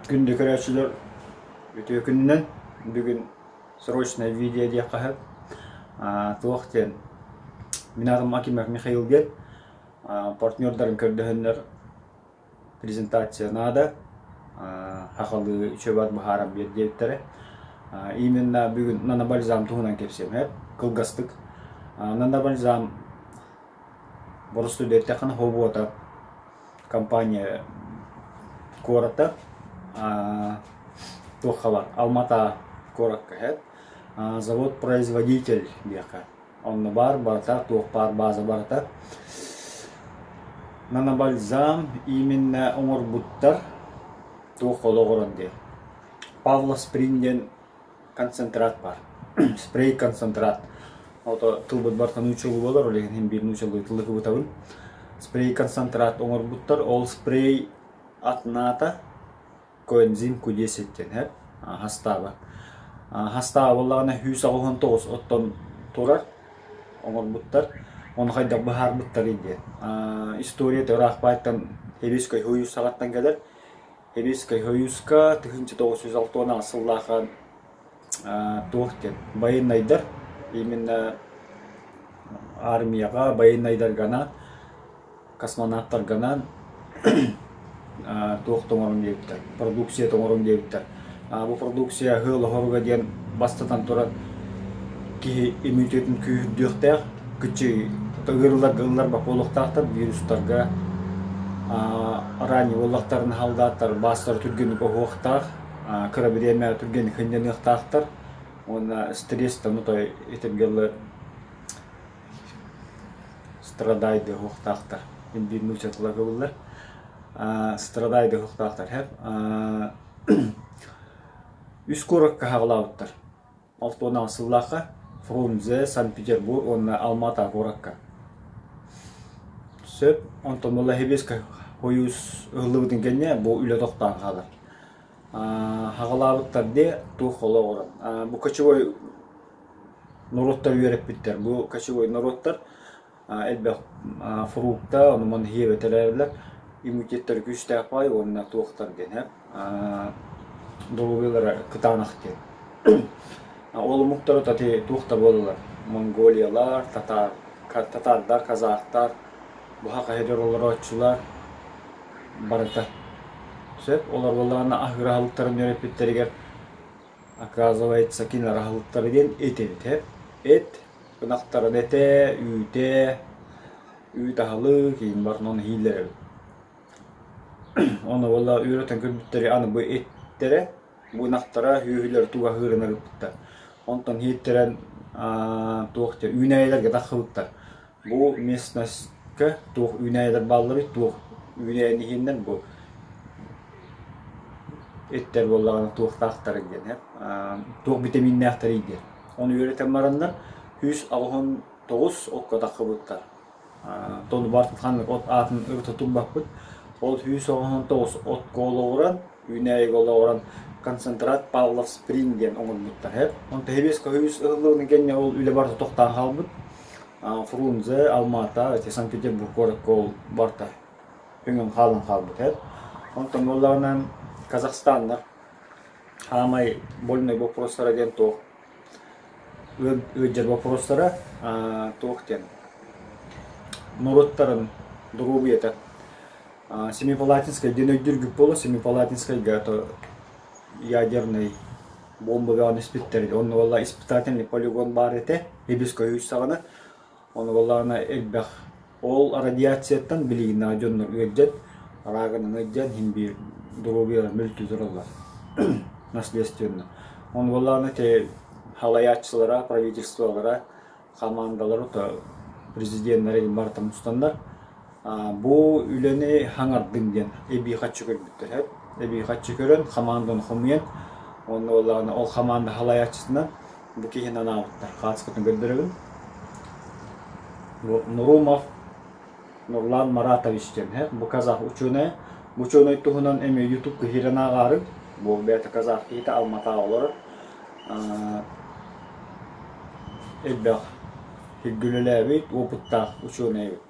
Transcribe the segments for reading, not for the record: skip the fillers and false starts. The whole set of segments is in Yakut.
Күндү көрөөччүлэр, үтүө күнүнэн! Бүгүн срочное видео диэххэ сөп. Туох диэн, мин аатым Акимов Михаил диэн. Партнердарым көрдөһөннөр презентация наада. Сахалыы үчүгэй быһааран биэр диэбиттэрэ. Именно бүгүн нанобальзам туһунан кэпсиэм сөп, кылгастык. Нанобальзам боростуойда эттэххинэ хобуота компания куората туохха баар Алмата куоракка иһэр завод производитель диэххэ онно баар барыта туох баар база барыта нанобальзам именно оҥорбуттар туох олоҕуран диэн Павлосприн диэн концентрат баар спрей концентрат ото тылбыт барыта нууччалыы буолар ол иһин биир нууччалыы тылы кыбытабын спрей концентрат оҥорбуттар ол спрей атнаата коэнзим Q10 диэн һэп хастааба хастааба буоллаҕына 189 оттон турар оҥорбуттар ону хайдах быһаарбыттарый диэн история ыраах баайтан Хибискай Хойус саҕаттан кэлэр Сэбиэскэй Сойууска 1968 сыллаахха туох диэн байыаннайдар именно армияҕа байыаннайдарга анаан космонавтарга анаан туох да оҥорон диэбиттэр продукция оҥорон диэбиттэр. Бу продукция ыал оһоруга диэн бастатан туран киһи иммунитетын күүһүрдүөхтээх, кыччыы ыарыыларга ылларбат буолуохтаахтар, вирустарга ранее буоллахтарына халдааттар баастара түргэнник оһуохтаах, кыра бириэмэ түргэнник сынньаныахтаахтар уонна стресстэн отой итиргэллэр страдайды оһуохтаахтар. Мин биир нуучча тыла кыбыллар. Страдайды оһуохтаахтар. Үс куоракка хаҕылаабыттар. Алтуонаҕа сыллаахха Фрунзе, Санкт-Петербург уонна Алма-Ата куоракка. Сөп, онтон Малахибеска хойуус ыһыллыбытын кэннэ бу үлэ тохтоон хаалар. Хаҕылаабыттар диэ туох олоҕуран. Бу кочевой норуоттар үөрэппиттэр. Бу кочевой норуоттар элбэх фрукта, ону-маны сиэбэтэлэрилэр иммунитеттара күүстээх баай уонна туохтар диэн доруобуйалара кытаанах диэн. Ол омуктара тати туох да буолалар монголиялар, татаар, татаардар, казахтар, буһа хаһыйдар олорооччулар барыта. Сөп, олор буоллаҕына аһыыр аһылыктарын үөрэппиттэригэр оказывается кинилэр аһылыктара диэн эт эбит ээ. Эт Ынахтарын этэ, үүтэ, үүт аһылык иһин барытын ону иһииллэр эбит. Ону буолла үөрэтэн көрбүттэри аны бу эттэрэ, бу ынахтара сүөһүлэр тугу аһыырын арыппыттар. Онтон иһиттэрэн туох диэн үүнээйилэргэ тахсыбыттар. Бу местностька туох үүнээйилэр баалларый, туох үүнээйини иһиннэр бу эттэр буоллаҕына туохтаахтарый диэн, туох битэмииннээхтэрий диэн. Ону үөрэтэн бараннар 189 окко тахсыбыттар. Тону барытын ханнык от аатын ырыта турбаппыт. Ол 189 отко олоҕуран, үүнээйигэ олоҕуран концентрат Павлов Спринг диэн оҥорбуттар. Онто Хебеско үс ыһыллыбытын кэннэ ол үлэ барыта тохтоон хаалбыт. Фрунзе, Алма-Ата, эти Санкт-Петербург куоракка ол барыта өҥөн хаалан хаалбыт. Онтон буоллаҕына Казахстаннар Хаамай больной боппуруостара диэн туох ыалдьар боппуруостара туох диэн норуоттарын доруобуйата Семипалатинскай диэн өйдүүргүт буолуо Семипалатинскайга то ядернай бомба бөҕөнү испиттэр онно буолла испытательный полигон баар этэ Ибиско үс саҕана Ону буоллаҕына элбэх ол радиацияттан билигин дьоннор ыалдьан, рагынан ыалдьан иһин биир доруобуйалара мөлтүү тураллар наследственно. Ону буоллаҕына ити халайааччылара, правительстволара, хамаандалара то президеннэрэ барыта мустаннар бу үлэни хаҥардыҥ диэн эбии харчы көрбүттэр. Эбии харчы көрөн, хамаанданы хомуйан, онно буоллаҕына ол хамаанда халайааччытынан Бу киһини анаабыттар. Хаацкытын көрдөрөбүн. Бу Нурумов Нурлан Маратович диэн, бу казах учуонайа. Бу учуонай туһунан эмиэ ютубка киирэн ааҕаарыҥ. Бу бэйэтэ казах киһитэ Алматаҕа олорор. Элбэх үлэлээбит, опыттаах учуонай эбит.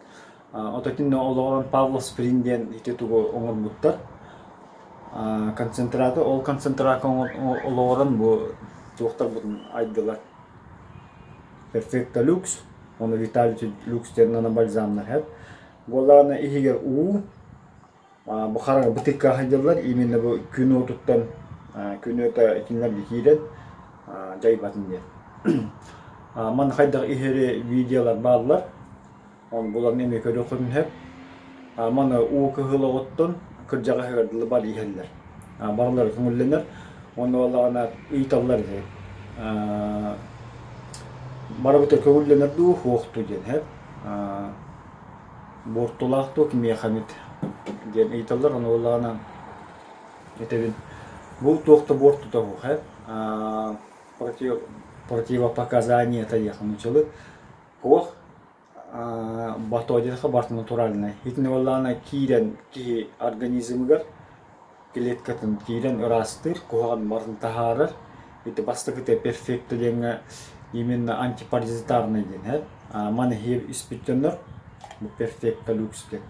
Ототинна олоҕуран Павлов Сприн диэн ити тугу оҥорбуттар. Концентраты ол концентракка олоҕуран бу туохтарбытын айдылар. Перфекто люкс уонна Виталити люкс диэн нанобальзамнар һэп. Буоллаҕына иһигэр уу бу хараҥа бытыкка сылдьаллар именно бу күн уотуттан күн уота итиннэргэ киирэн дьайбатын диэн. Манна хайдах иһэри видеолар бааллар. Оны булан эмиэ көрүөххүтүн сөп. Маны уу кыһыл оҕоттон кырдьаҕаһыгар дылы бар иһэллэр. Барылара көҥүллэнэр. Уонна буоллаҕына ыйыталлар ити. Барыбыта көҥүллэнэр дуу, суох дуу диэн сөп. Буортулаах дуу кимиэхэ эмит диэн ыйыталлар. Ону буоллаҕына этэбин бу туох да буортута суох ээ. Противопоказаниета диэххэ нууччалыы. Туох Бато диэххэ барыта натуральнай. Итини буоллаҕына киирэн киһи организмыгар клеткатын киирэн ыраастыыр, куһаҕан барытын таһаарар. Ити бастакыта перфекто диэҥҥэ именно антипаразитарный диэн эһэр. Маны иһиэ испит дьоннор бу перфекто люкс диэн.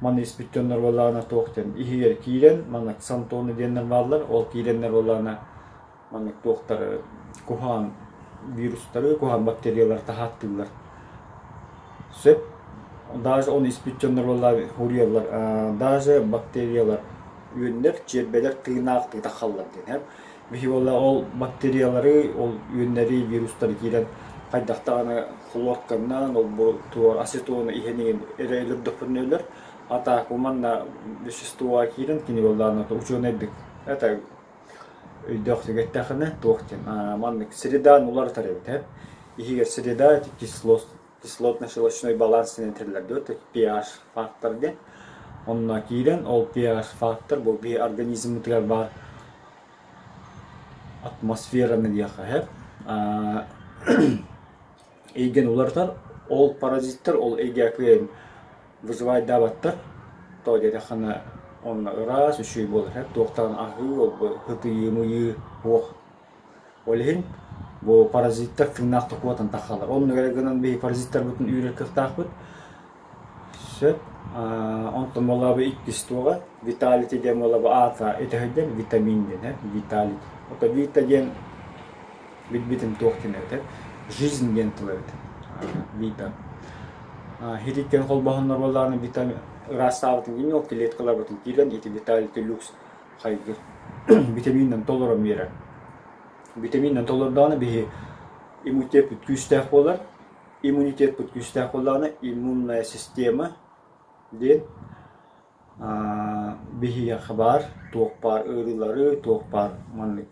Маны испит дьоннор буоллаҕына туох диэн иһигэр киирэн манна ксантоны диэннэр бааллар. Ол киирэннэр буоллаҕына маннык туохтары куһаҕан вирустары, куһаҕан бактериялары таһааттыыллар. Сөп. Даже оны испит дьоннор буолла уруйаллар. Даже бактериялар үөннэр, чиэрбэлэр тыынаах тыытахаллар диэн. Биһи буолла ол бактериялары, ол үөннэри, вирустары киирэн хайдах даҕаны хлорканнан, ол бу туор ацетону иһэн иһин эрэ өлөрдөхпүтүнэ өлөр. А так манна веществоға киирэн кини буоллаҕына учуонайдык это өйдөөхтүк эттэххинэ туох диэн маннык средаан уларытар эбит ээ. Иһигэр среда ити кислотно-щелочной баланс диэн этэллэр дуо pH фактор диэн. Онно киирэн ол pH фактор бу биһи организммытыгар баар атмосфераны диэххэ сөп. Эйгэни уларытар, ол паразиттар ол эйгэ кыайан вызывайдаабаттар. Тоҕо диэтэххинэ онно ыраас, үчүгэй буолар сөп, туохтан аһыы, ол бу ытыйыы-мыйыы суох. Ол иһин бу паразиттар тыыннаах токуотан таххалар. Оннук эрэ гынан биһи паразиттарбытын үүрэр кыахтаахпыт. Сөп. Онтон буоллаҕа иккис туоҕа виталити диэн буоллаҕа аата итэһэйдэн витамин диэн э виталити. Ото вита диэн билбитим туох диэн эбитэ жизнь диэн тыл эбит вита. Хититтэн холбоһоннор буоллаҕына витамин ыраастаабытын кини ол клеткаларбытын киирэн ити виталити люкс хайгыр витаминынан толорон биэрэр. Витаминынан толордоҕуна биһи иммунитеппит күүстээх буолар. Иммунитеппыт күүстээх буоллаҕына иммунная система диэн биһиэхэ баар туох баар ыарыылары, туох баар маннык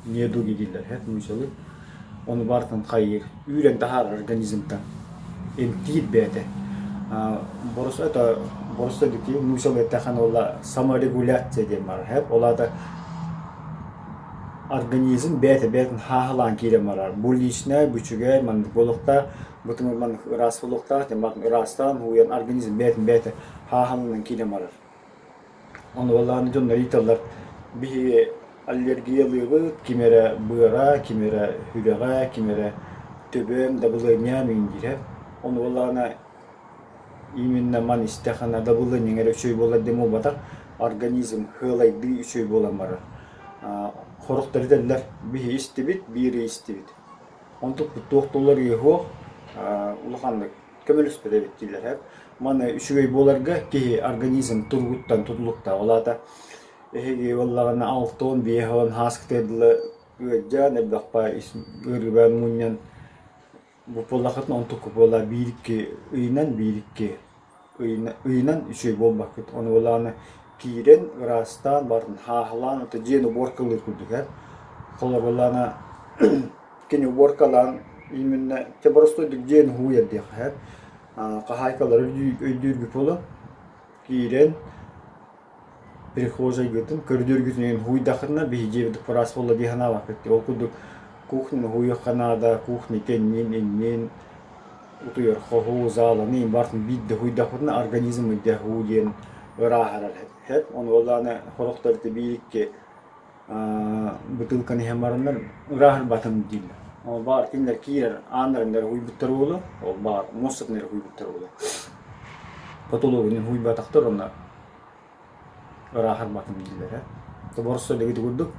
недуги дииллэр һэ нуучалыы. Ону барытын хайыыр, үүрэн таһаарар организмтан эмтиир бэйэтэ. Это боросто дики нуучалыы эттэххинэ уола саморегуляция диэн баар һэ. Ол аата Организм бэйэтэ бэйэтин хааһылаан киирэн барар. Бу личное, бу үчүгэй, маннык буолуохтаах, бу тымыр маннык ыраас буолуохтаах, диэн барытын ыраастаан, ууйан организм бэйэтин бэйэтэ хааһыланан киирэн барар. Ону буоллаҕына дьоннор ыйыталлар, биһиги аллергиялыыбыт, ким эрэ быара, ким эрэ сүрэҕэ, ким эрэ төбөм, дабылыанньам иҥин диирэ. Ону буоллаҕына Именно маны истэххинэ дабылыанньаҥ эрэ үчүгэй буолар диэн буолбатах, организм сыалайдыы үчүгэй буолан барар. Сорохтор этэллэр биһи истибит, биири истибит. Онтукпут туох да уларыйыа суох, улаханнык көмөлөспөт эбит дииллэр. Маны үчүгэй буоларга киһи организм туругуттан тутулуктаах. Ол аата эһиги буоллаҕына 6-10, 5 һааскытыгар дылы ыалдьан, элбэххэ ыарыыбар мунньан Бу буоллаххытына онтукку буола биир-икки ыйынан, биир-икки ыйынан үчүгэй буолбаккыт. Ону буоллаҕына киирэн, ыраастаан, барытын хааһылаан, ото дьиэни уборкалыыр курдук эр. Холобур буоллаҕына кини уборкалаан именно те боростуойдук дьиэни һууйар диэххэ сөп. Хаһаайкалар өйдүүргүт буолуо. Киирэн прихожайгытын, көрүдүөргүтүн һууйдаххытына биһи дьиэбит ыраас буолла дии санаабаккыт. Ол курдук кухняны һууйуохха наада, кухня кэннин, иннин, утуйар хоһу, заланы барытын биирдэ һууйдахпытына организм ыйда һуу диэн ырааһырар сөп. Ону буоллаҕына сорохтор ити биир-икки бытыылканы иһэн бараннар ырааһырбатым дииллэр. Ол баар кинилэр киирэр ааннарын эрэ һууйбуттар буолуо, ол баар муостатын эрэ һууйбуттар буолуо. Потологун һууйбатахтар уонна. Ырааһырбатын дииллэрэ. Тоборсо дэгит курдук.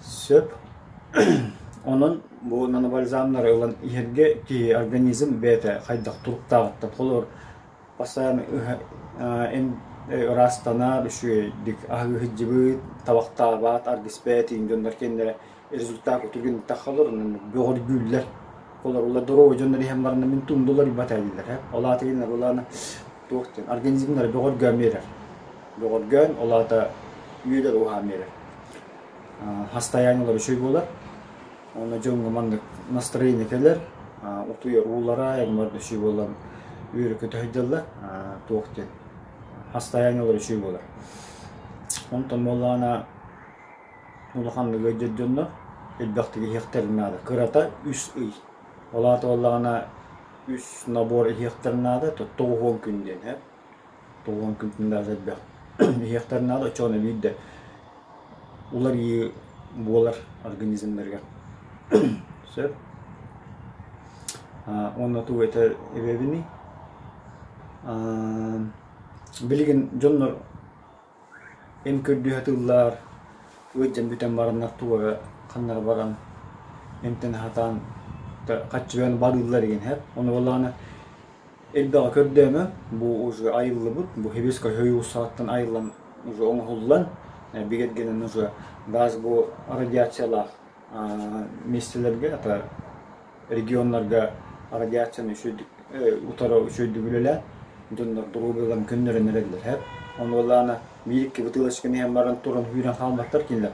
Сөп. Онон бу нанобальзамнары ылан иһэргэ киһи организм бэйэтэ хайдах туруктааҕыттан холобур постоянно ыраастанар, үчүгэйдик аһыы сылдьыбыт, табахтаабат, аргыспэт иин дьоннор кэннэрэ результат утугун тахалар, бөҕөргүүллэр. Олор доруобай дьоннор иһэн баран мин тундулар батайлар. Ол аата булаана туох диэн организмнара бөҕөргөөн биэрэр. Бөҕөргөөн, ол аата үйэлэр уһаан биэрэр. Состояниелар үчүгэй буолар. Уонна дьоҥҥо маннык настроение кэлэр, утуйар уулара, эҥэр үчүгэй буолан үөрэ-көтө сылдьаллар. Туох диэн состояниелар үчүгэй буолар. Онтон буоллаҕына улаханнык ыалдьар дьоннор элбэхтик иһиэхтэрин наада. Кырата үс ый. Ол аата буоллаҕына үс набор иһиэхтэрин наада, 90 күн диэн һэ. 90 күнтэн даже элбэх иһиэхтэрин наада, оччоҕуна биирдэ уларыйыы буолар организмнарыгар. Сөп. Уонна тугу этэр эбэбиний? Билигин дьоннор эм көрдүү сатыыллар, ыалдьан бүтэн бараннар тугу эрэ ханна эрэ баран эмтэнэ сатаан хаччыган барыыллар игин һэп. Ону буоллаҕына элбэҕи көрдөөмө, бу уже айыллыбыт, бу хибискай хойуусаҕыттан айыллан уже оҥоһуллан бигэргэнэн уже газ бу радиациялаах миэстэлэргэ ата регионнарга радиацияны үчүгэйдик утары үчүгэйдик үлэлээн дьоннор доруобуйаларын көннөрөн эрэллэр һэп. Ону буоллаҕына биир-икки бытыылачканы иһэн баран туран сүүрэн хаалбаттар кинилэр.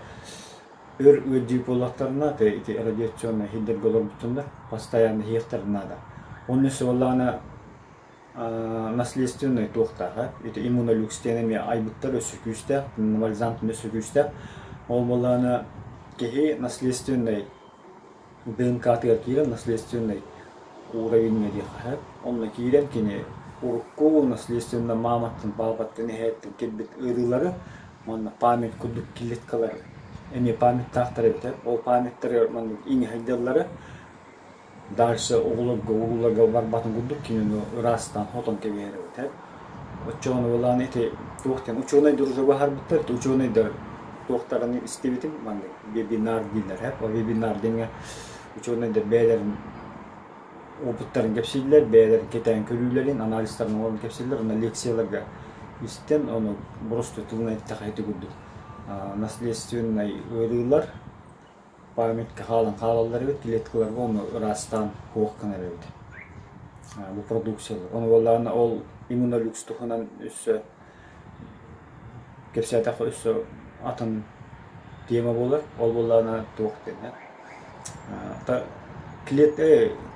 Өр ыалдьыы буоллахтарына ити радиационнай сирдэргэ олорбуттаннар постоянно иһиэхтэрин наада. Онно өссө буоллаҕына наследственнай туохтаах ити иммунолюкс диэн эмиэ айбыттар өссө күүстээх, бальзам өссө күүстээх. Ол буоллаҕына киһи наследственнай ДНК-тыгар киирэн наследственнай уровеньҥа диэххэ сөп. Онно киирэн кини урукку наследственно мааматтан, паапаттан, эһээттэн кэлбит ыарыылары уонна память курдук клеткалар эмиэ памяттаахтар эбитэ. Ол памяттары маннык иҥэһэйдэллэрэ дальше оҕолорго, урууларга барбатын курдук кинини ыраастаан хотон кэбиһэр эбит. Оччоҕуна былаан ити туох диэн учуонайдар уже баһарбыттар, учуонайдар туохтарын истибитим маннык вебинар дииллэр һэ. Ол вебинар диэҥҥэ учуонайдар бэйэлэрин опыттарын кэпсииллэр, бэйэлэрин кэтээн көрүүлэрин, анализтарын оҥорон кэпсииллэр, уонна лекцияларга истэн, ону просто тылынан эттэххэ ити курдук наследственнай ыарыылар памятка хаалан хаалаллар эбит, клеткаларга ону ыраастаан суох гынар эбит. Бу продукциялар. Ону буоллаҕына ол иммунолюкс туһунан өссө кэпсээтэххэ өссө атын тема буолар. Ол буоллаҕына туох диэн клет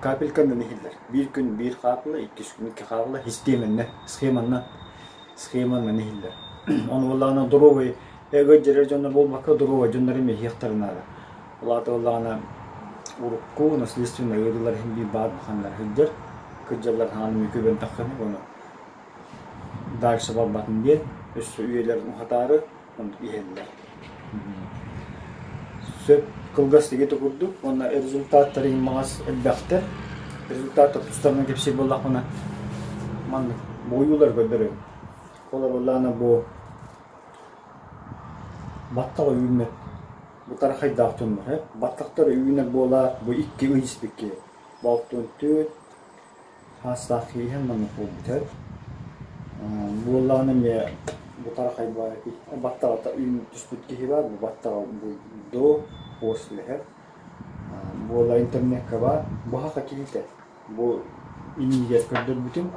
капельканан иһиллэр. Биир күн биир хаапыла, иккис күн икки хаапыла систиэмэннэ, схеманна схеманан иһиллэр. Ону буоллаҕына доруобай ыалдьар дьоннор буолбакка доруобай дьоннор эмиэ иһиэхтэрин наада. Ол аата буоллаҕына урукку наследственнай ыарыылар иһин биир баар баханнар сылдьар, кырдьаллар хаан эмиэ көбөн тахханы ону дальше барбатын диэн өссө үйэлэрин уһатаары оннук иһэллэр. Сөп кылгас ити курдук уонна результаттар маҕас элбэхтэр. Результаттар тустарынан кэпсиир буоллахпына маннык буойуулар көрдөрөбүн. Холобурлаана бу баттаҕа үүммэт бу тарахайдаах дьоннор э баттахтара үүнэр буолаат бу икки ый испикки балтын түөрт Хаастаах кииһэн маннык буолбут Буоллаҕына эмиэ бу тарахай баттаҕа үүн түспүт киһи баар, бу баттаҕа бу до, после Буола интернекка баар, бу саха киһитэ. Бу иннигэр көрдөрбүтүм.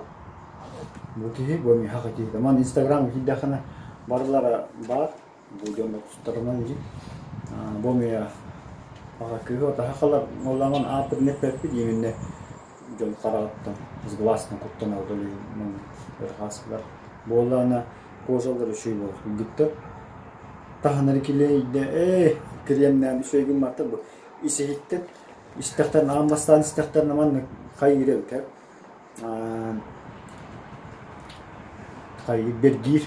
Бу киһи, бу эмиэ саха киһитэ. Маны инстаграмҥа киирдэххинэ барылара баар. Бу дьоннор тустарынан дии. Бу эмиэ аҕа кыыһы сахалар буоллаҕына ааппытын эппэппит именно дьон хараҕыттан сглазтан куттанар ырхааскылар буоллаҕына кожалар үчүгэй буолар кыргыттар таһынары килиэйдэ ээ кириэмнээн үчүгэй гымматтар бу ис-иһиттэн истэхтэрин аан бастаан истэхтэринэ маннык хайыыр эбитэ хайыыр бэргиир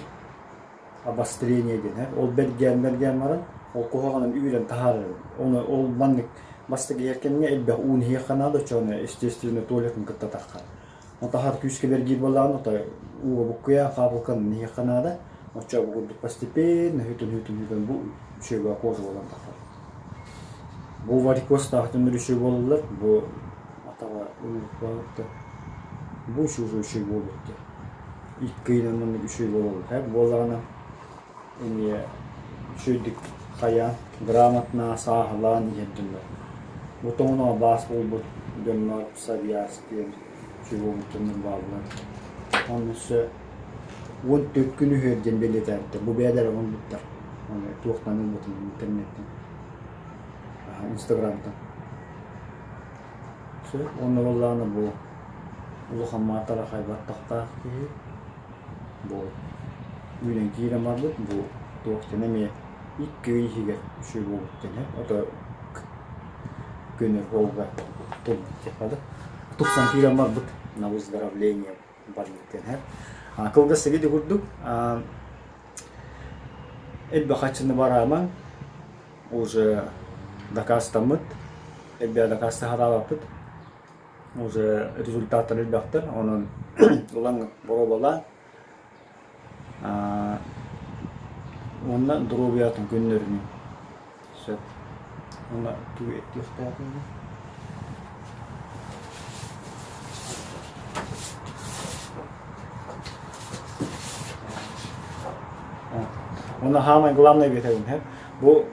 обострение диэн ээ. Ол бэргээн-бэргээн баран, ол куһаҕанын үүрэн таһаарар. Ону ол маннык бастакы иһэр кэмҥэ элбэх ууну иһиэххэ наада, оччоҕуна естественно туалетын кытта таххар. Таһаар күүскэ бэргиир буоллаҕына, ото ууга буккуйаан хаапылканан иһиэххэ наада. Оччо бу курдук постепенно хүтүн-хүтүн-хүтүн бу үчүгэй кожа буолан тахсар. Бу варикозтаах дьоннор үчүгэй буолаллар, бу атаҕа ылбыта бу үчүгэй үчүгэй буолбут диэн. Икки ыйынан маннык үчүгэй буолаллар. Буоллаҕына эмиэ үчүгэйдик хайаан, грамотно сааһылаан иһэр дьоннор. Бу тоҥоноҕо баас буолбут дьоннор псориаз диэн үчүгэй буолбут дьоннор бааллар. Онно өссө 14 күн үһүөр диэн бэлиэтээбиттэр. Бу бэйэлэрэ оҥорбуттар. Оны туохтан ылбытын интернеттэн, Инстаграмтан. Сөп. Уонна буоллаҕына бу улахан маатара хайбаттахтаах киһи бу үүнэн киирэн барбыт бу туох диэн эмиэ 2 ый иһигэр үчүгэй буолбут диэн ото көнөр суолга турбут диэххэ да тупсан киирэн барбыт на выздоровление барбыт диэн кылгас сэгиди курдук элбэх харчыны бараамаҥ уже дакаастаммыт элбэх дакаастаһараабаппыт уже результаттар элбэхтэр онон ылан боруобалаан уонна доруобуйатын көннөрүнүҥ сөп уонна тугу этиэхтээхпиний Уонна саамай главное биэтэбин бу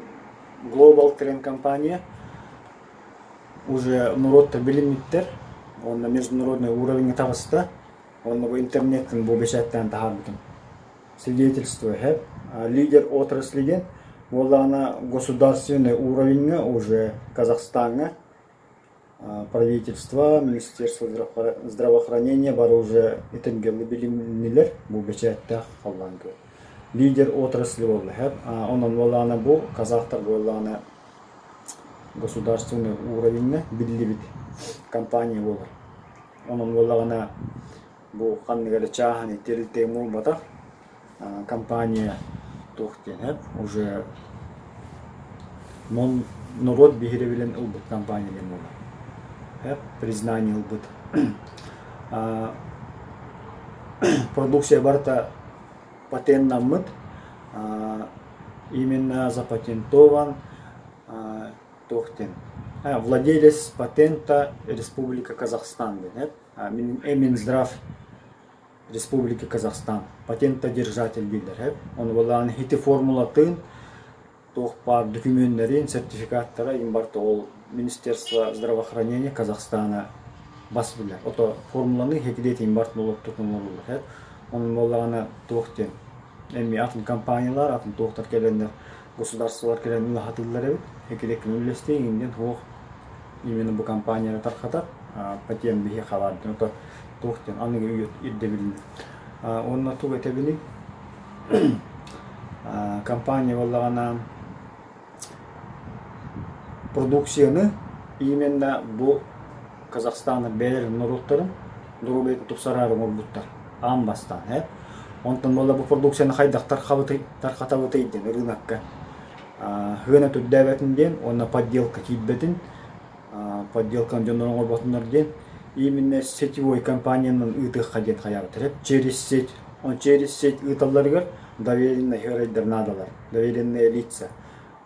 Global Trend компания уже норуоттар билиммиттэр уонна международный уровеньҥа таҕыста уонна бу интернеттэн бу бэчээттээн таһаарбытым свидетельство иһэр лидер отрасли диэн буоллаҕына государственный уровеньҥа уже Казахстаҥҥа правительство, министерство здравоохранения бары уже итингэлли билиннилэр бу бэчээттээх халлаан көр лидер отрасли буолла иһэр онон буоллаҕына бу казахтар буоллаҕына государственный уровеньҥа биллибит компания буолар онон буоллаҕына бу ханнык эрэ чааһынай тэрилтэ буолбатах компания туох диэн уже норуот биһирэбилин ылбыт компания диэн буолар признание ылбыт продукция барыта патеннаммыт именно запатентован туох диэн владелец патента Республика Казахстан диэн Минздрав Республики Казахстан патентодержатель дииллэр ону буоллаҕына ити формулатын туох баар дөкүмүөннэрин сертификаттара им барыта ол Министерство здравоохранения Казахстана бас билэр ото формуланы хэтилиэт им барытын олохтутун оҥороллор онон буоллаҕына туох диэн эмиэ атын компаниялар атын туохтар кэлэннэр государстволар кэлэн ыла эбит экилиэккин үллэстии иҥин туох именно бу компанияны тархатар патент биһиэхэ баар ото туох диэн аныгы үйэ ирдэбилин уонна тугу этэбиний компания буоллаҕына продукцияны именно бу Казахстаны бэйэлэрин норуоттарын доруобуйатын тупсараары оҥорбуттар аан бастаан ээ онтон буолла бу продукцияны хайдах тархатабытый диэн ырыынакка сыана түрдээбэтин диэн уонна подделка киирбэтин подделканы дьоннор оҥорботуннар диэн именно сетевой компаниянан ыытыахха диэн хайаабыттар через сеть он через сеть ыыталларыгар доверенный херайдар наадалар доверенные лица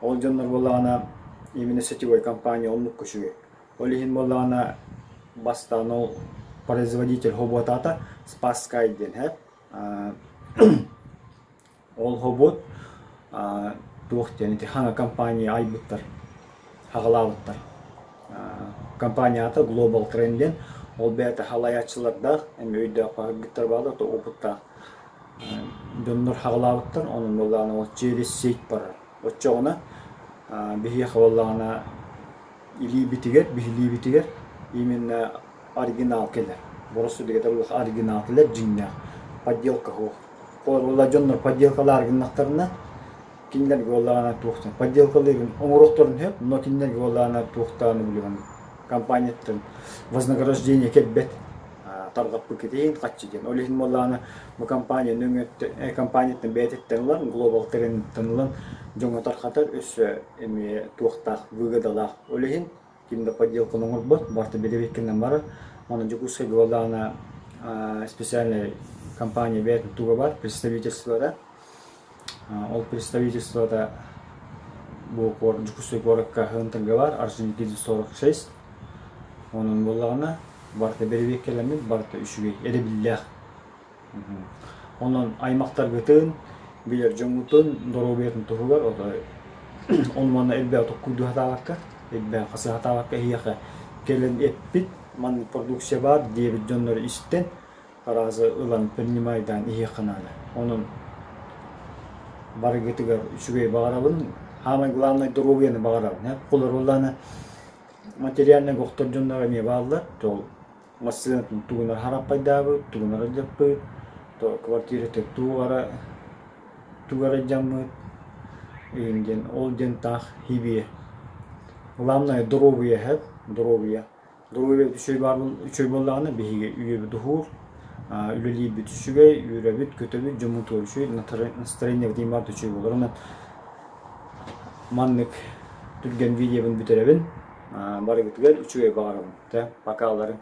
ол дьоннор буоллаҕына именно сетевой компания оннук үчүгэй ол иһин буоллаҕына бастаан ол производитель хобуотаата Спасскай диэн һэ Ол хобуот туох диэн ити хаҥа компания айбыттар, аҕалаабыттар. Компания аата Global Trend диэн. Ол бэйэтэ халайааччылардаах, эмиэ өйдөөх кыргыттар бааллар, то опыттаах дьоннор хаҕалаабыттар. Онон буоллаҕына ол через сеть барар. Оччоҕуна биһиэхэ буоллаҕына илиибитигэр, биһилиибитигэр именно оригинал кэлэр. Боростуйдук оригинал кэлэр дьиҥнээх. Подделка суох. Холобура, дьоннор подделкалаары гыннахтарына, кинилэргэ буоллаҕына туохтан подделкалыырын оҥоруохтарын сөп, но кинилэргэ буоллаҕына туохтааны билигин компанияттан вознаграждение кэлбэт тарҕаппыккыт иһин хаччы диэн. Ол иһин буоллаҕына бу компания нөҥүөттэн компанияттан бэйэтиттэн ылан, глобал трендтэн ылан дьоҥҥо тарҕатар өссө эмиэ туохтаах выгодалаах. Ол иһин ким да подделканы оҥорбот, барыта бэрэбиэркэнэн барар. Онон Дьокуускайга буоллаҕына специальная компания бэйэтин туга бар, представительстволара. Ол представительствота бу Дьокуускай куоракка Хантарга баар, Орджоникидзе 46. Онон буоллаҕына, барыта бэрэбиэркэлэммит, барыта үчүгэй, эрэбиллээх. Онон аймахтаргытын, билэр дьоҥҥутун доруобуйатын туһугар ону-маны элбэҕи токкуйдуу сатаабакка, элбэҕи хасыһа сатаабакка эһиэхэ кэлэн эппит, маннык продукция баар диэбит дьоннору истэн, аразы ылан принимайдаан иһиэххэ наада. Онон барыгытыгар үчүгэй баҕарабын. Самое главное доруобуйаны баҕарабын. Холор буоллаҕына материальнай охтор дьоннор эмиэ бааллар. Ол массыынатын тугунар хараппайдаабыт, тугунар алдьаппыт, то квартирата тугара тугара дьаммыт диэн ол диэн таах хибиэ. Главное доруобуйа иһэр, доруобуйа. Доруобуйа үчүгэй баар үчүгэй буоллаҕына биһиги үйэбит уһуур, үлэлиирбит үчүгэй, үөрэбит, көтөбүт, дьоммутугар үчүгэй, настроениебыт иҥмат үчүгэй буолар. Онон маннык түргэн видеобун бүтэрэбин. Барыгытыгар үчүгэй баҕарабын. Пока алларыҥ.